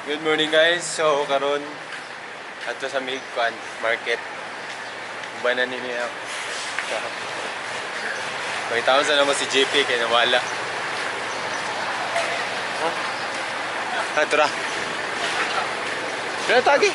Good morning, guys. So karon ato sa mig kuan market. Ubanan ni niya. May taon sa naman si JP kay nawala. Ha? Ha, tara. Tara tagi.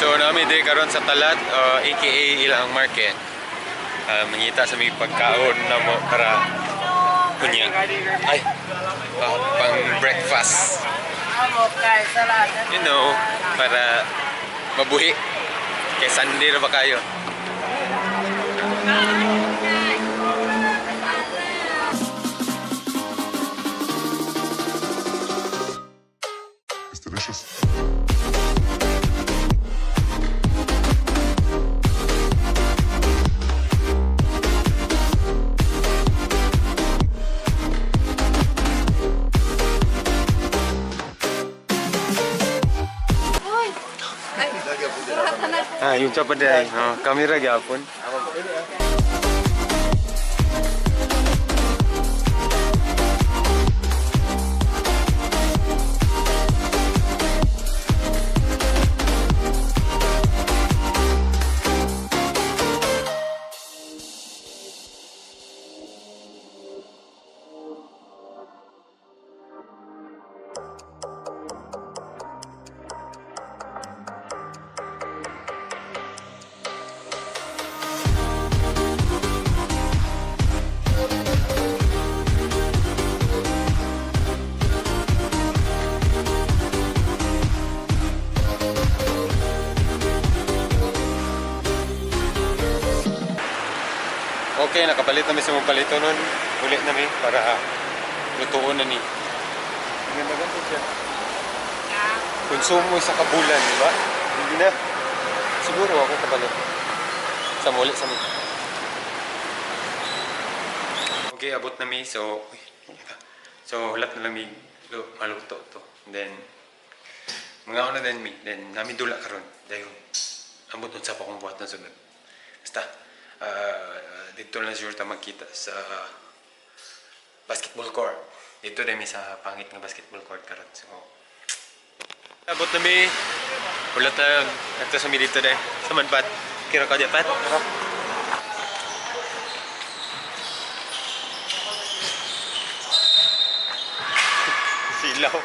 So nami diri karon sa Talat, aka ilang market. Mangita sa may pagkaon na mo para kunya. Ay, pang breakfast. You know, para mabuhi. Kay Sunday ra ba kayo? It's delicious. Ah, yung chapa day. Oh, kamera gyapon. Okay, nakapalit na mi sa mong palito nun. Ulit na mi para lutuon na ni. Ganda-ganda siya. Konsumo sa kabulan, di ba? Hindi na. Siguro ako kapalit. Sa muli sa mi. Okay, abot na mi. So, uy, so hulat na lang mi maluto to. Then, mga una din mi. Then, nami dula karon. Dayon, ambot unsa pa akong buhat na sunod. Basta, dito lang siguro ta magkita sa basketball court. Dito din mi sa pangit nga basketball court karon. So, abot na mi. Hulat na dito sa mi dito deh. Sa manpat. Kira ka pat. Silaw.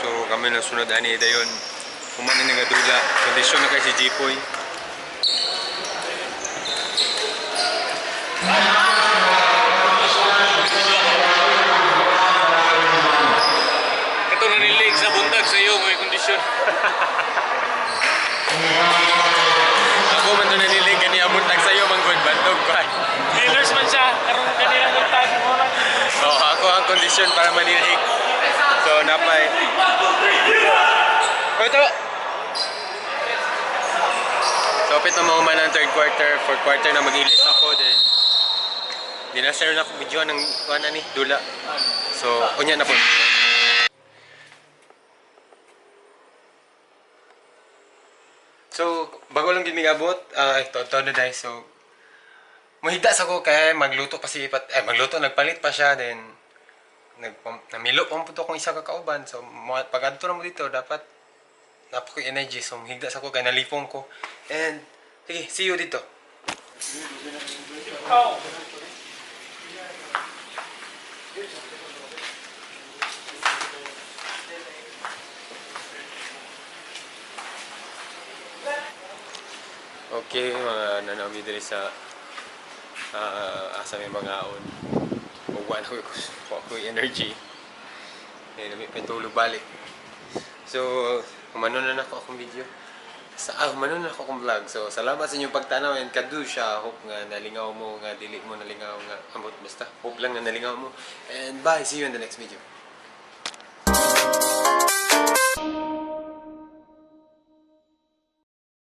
So kami na sunod ani dayon. Human na nga dula. Kondisyon na kay si Jipoy. Ito nanilig sa buntag sa iyo, may kondisyon. Ako man to nanilig kani ang buntag sa iyo manggod bantog pa. Dealers man siya, karon kanila buntag. Oh, ako ang kondisyon para manilig. So napay. Ito. So, kapit na mahuman ang third quarter, fourth quarter na mag-ilis ako, then di na share na ako video ng kuan ni dula. So, unya na po. So, bago lang gid migabot, ito na dahil. So, mahigda sa ko kay magluto pa si pat, eh, magluto nagpalit pa siya, then namilo pa po kung isa ka kauban. So, pag adto na mo dito, dapat napako energy. So, mahigda sa ko kay nalipong ko. And, sige, see you dito. Okay, mga nanami diri sa asa may mga on. Ug wa na ko energy. Kay lami pa tulog balik. So, humanon na nako akong video. Sa humanon na ako akong vlog. So, salamat sa inyong pagtanaw and kadusha. Hope nga nalingaw mo, nga dili mo nalingaw nga ambot basta. Hope lang nga nalingaw mo. And bye, see you in the next video.